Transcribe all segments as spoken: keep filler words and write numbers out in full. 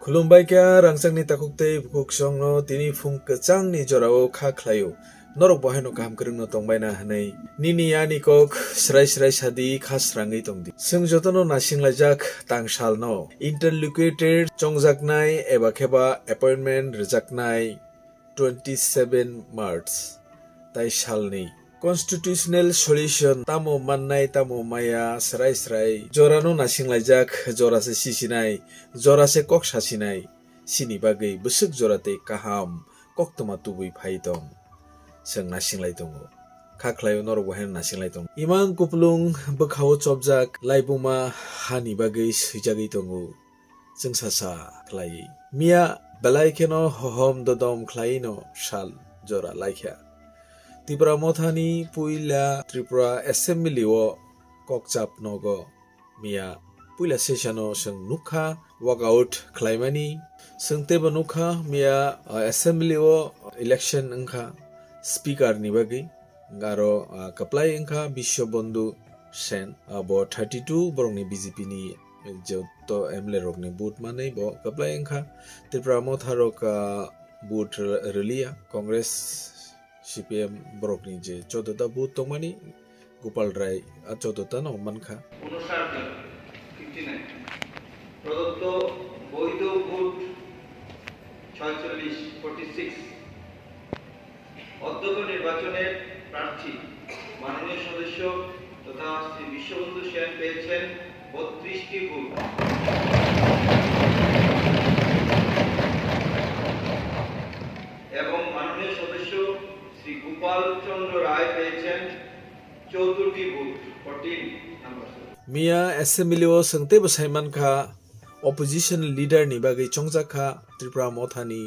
Khulumbai kha rangchakni takhuk tei bukhuk songno tini phung kwchangni jorao kha khlaio. Norok bo haino kaham kwrwngno tongbaina hwnwi. Nini ani kok srai srai sadi kha srangwi tongdi. Chwng jotono nasinglaijak tangsalno. Interlocutor chongjaknai eba kheba appointment rwjaknai twenty seven March tai salni. Constitutional solution tamo mannai tamo maya srai srai jorano nasinglaijak, jora se sisinai, jora se kok sasinai. Sini bagwi bwswk jora tei kaham koktwma tubui phai tong. Chwng nasinglai tongo. Kha khlaio norok bo haino nasinglai tongo. Imang kuplung bwkhao chopjak laibuma hani bagwi swijagwi tongo. Chwngsasa khlaiwi. Miya belai kheno hohom dodom khlaiwino sal jora laikha. Tipra Mothani puila Tripura Assembly o kokchap nogo. Miya puila session o chwng nukha walkout khlaimani. Chwng teibo nukha miya, uh, Assembly o election wngkha speaker ni bagwi. Aro, ah, kwplai wngkha Biswabandhu Sen, ah, bo thirty two borokni B J P ni joto M L A rokni vote manwi bo kwplai wngkha. Tripura Motha rok, ah, vote rw-, rwliya. Congress, C P M borokni je choddo ta vote tongmani, Gopal Rai a choddo ta no mankha. ঊনষাট জন, fifty nine। প্রদত্ত বৈধ ভোট ছয়চল্লিশ, forty six। অধ্যক্ষ নির্বাচনের প্রার্থী মাননীয় সদস্য তথা শ্রী বিশ্ববন্ধু সেন পেয়েছেন বত্রিশটি ভোট এবং মাননীয় সদস্য শ্রী গোপাল চন্দ্র রায় পেয়েছেন চৌদ্দটি vote, fourteen number. Miya Assembly o chwng teibo sai mankha, opposition leader ni bagwi chongjak kha Tripura Mothani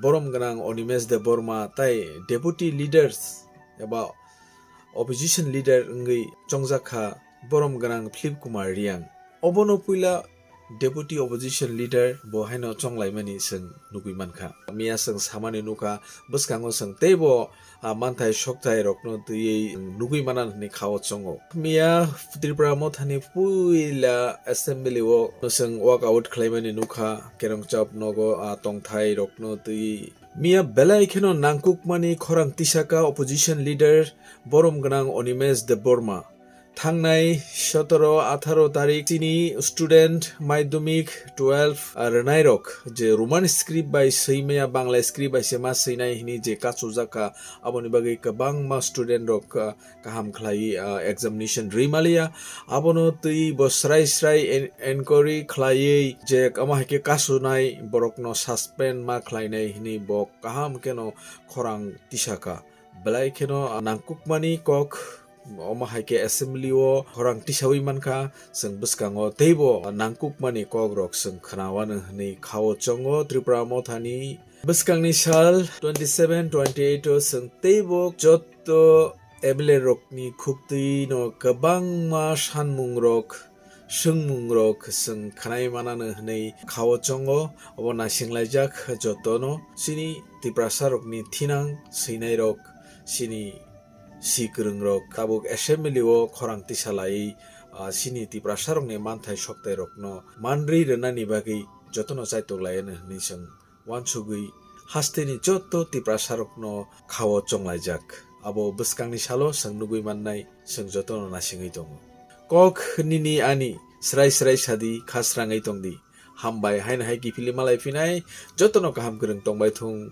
borom gwnang Animesh Debbarma tai deputy leaders eba opposition leader wngwi chongjak kha borom gwnang Philip Kumar Reang. Obono puila deputy opposition leader bo haino chonglaimani chwng nugwi mankha. Miya chwng samani nukha, bwskango chwng teibo, ah, manthai sokthai rokno twiwi nugwi manan hwnwi khao chongo. Miya Tripura Mothani puila Assembly o chwng walkout khlaimani nukha, kerongchap nogo, ah, tongthai rokno twiwi. Miya belai kheno nangkukmani khorang tisaka opposition leader borom gwnang Animesh Debbarma. Thangnai sotoro atharo tarik chini student madhyamik twelve, ah, rwnairok je Roman script bai swi maya Bangla script bai se ma swinai hwnwi je kachujak kha, aboni bagwi kwbangma student rok, ah, kaham khlaiwi, ah, examination rwi maliya. Abono twi bo srai srai en-, enquiry khlaiwi je omo hai khe kasunai borokno suspend ma khlainai hwnwi bo kaham kheno khorang tisaka. Belai kheno nangkukmani kok omo hai khe assembly o khorang tisawi mankha, chwng bwskango teibo nangkukmani kok rok chwng khwnawano hwnwi khao chongo Tripura Mothani. Bwskangni sal twenty seven, twenty eight o chwng teibo jotto M L A rokni khuktwi no kwbangma sanmung rok, swngmung rok chwng khwnai manano hwnwi khao chongo. Obo naisinglaijak jotono chini Tiprasa rokni thinang swinai rok, chini si kwrwng rok tabuk assembly o khorang tisa laiwi, ah, chini Tiprasa rokni manthai soktai rokno manrwi rwnani bagwi jotono chaitok laiano hwnwi chwng uansugwi hasteni joto Tiprasa rokno khao chonglaijak. Abo bwskangni salo chwng nugwi mannai, chwng jotono naisingwi tongo. Kok nini ani srai srai sadi, kha srangwi tongdi. Hambai, haino hai kiphilwi malai phinai, jotono kaham kwrwng tongbai thung.